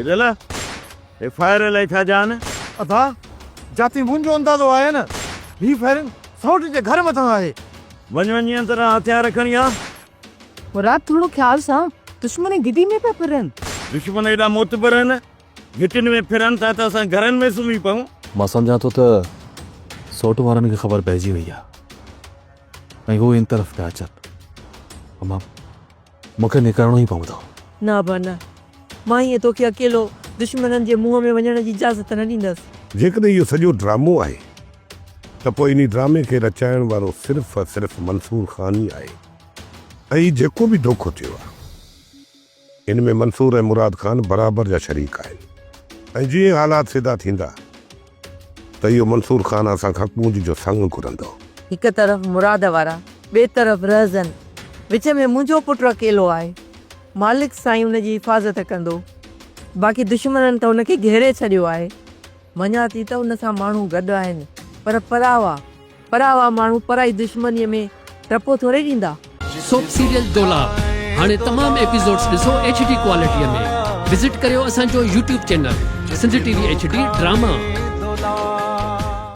فضل، هي fire الائي ڇا جا آهن؟ ادا، جاتي منهنجو اندازو آهي نه، هي فائرنگ سئوٽ جي گهر مٿان آهي. وڃ وڃي اندران هٿيار کڻي آ. مراد ٿورو خيال سان، دشمن گهٽي ۾ پيا ڦرن. دشمن ايڏا معتبر آهن، گهٽين ۾ ڦرن ٿا ته اسان گهرن ۾ سمهي پئون. مان سمجهان ٿو ته سئوٽ وارن کي خبر پئجي وئي آهي ۽ هو ان طرف پيا اچن. امان، مون کي نڪرڻو ئي پوندو. نه ابا نه، مان ائين توکي اڪيلو دشمنن جي منهن ۾ وڃڻ جي اجازت نه ڏيندس. جيڪڏهن اهو سڄو ڊرامو آهي ته پوء انهي ڊرامي کي رچائڻ وارو صرف ۽ صرف منصور خان ئي آهي ۽ هي جيڪو به دوکو ٿيو آهي ان ۾ منصور ۽ مراد خان برابر جا شريڪ آهن ۽ جيئن حالات سڌا ٿيندا ته اهو منصور خان اسان کان ڪونج جو سڱ گهرندو. هڪ طرف مراد وارا، ٻئي طرف رهزن، وچ ۾ منهنجو پٽ اڪيلو آهي. مالڪ سائين ان جي حفاظت ڪندو. باقي دشمنن ته ان کي گهيري ڇڏيو آهي. مڃان ٿي ته ان سان ماڻهو گڏ آهن، پر پراوا، پراوا ماڻهو پرائي دشمنيء ۾ ٽپو ٿورئي ڏيندا. سوپ سيريل دولاب هاڻي تمام ايپيسوڊس ڏسو ايڇ ڊي ڪوالٽي ۾ وزٽ ڪريو اسان جو YouTube channel Sindh T V H D drama.